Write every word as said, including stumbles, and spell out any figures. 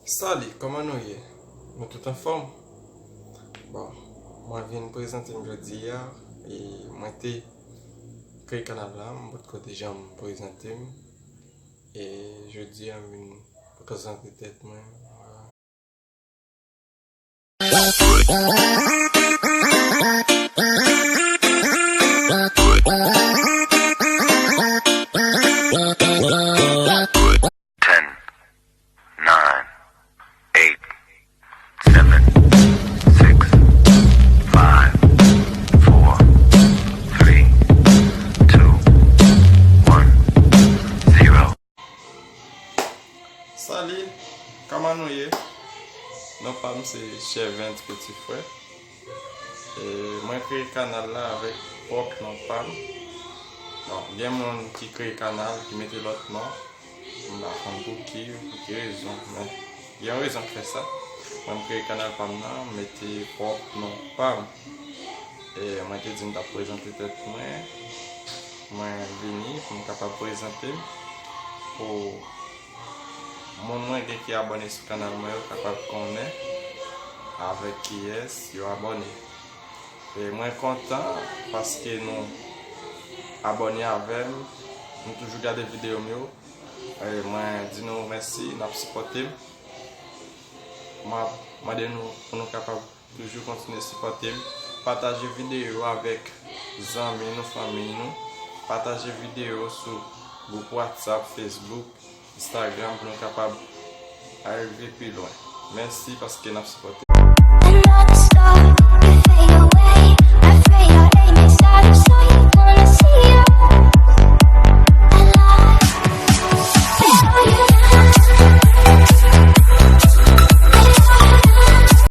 Salut, kòman nou ye? Nou tout anfòm? Bon, mwen vin prezante m jodi a, e mwen te kreye kanal la, m potko te janm prezante m, e jodi a m vin prezante tèt mwen. Ten, nine, eight, seven, six, five, four, three, two, one, zero. Salut, kòman nou ye? Non pa m se Chèvens Petit Frè. E mwen kreye kanal la avèk pwòp non pa m. Bon, gen moun ki kreye kanal, ki mete lòt non. M pa konn pou ki, pou ki rezon, men gen yon rezon k fè sa. Mwen, m kreye kanal pa m nan, m mete pwòp non pa m. E mwen te di m t ap prezante tèt mwen. Mwen vini pou m kapab prezante m. Pou moun mwen gen ki abòne sou kanal mwen yo kapab konnen avèk kiyès yo abòne. E mwen kontan paske nou abòne avè m, nou toujou gade videyo m yo. E mwen di nou mèsi, n ap sipòte m. M ap mande nou pou nou kapab toujou kontinye sipòte m. Pataje videyo avèk zanmi nou, fanmi nou. Pataje videyo sou gwoup WhatsApp, Facebook, Instagram pou nou kapab rive pi lwen. Mèsi paske n ap sipòte m.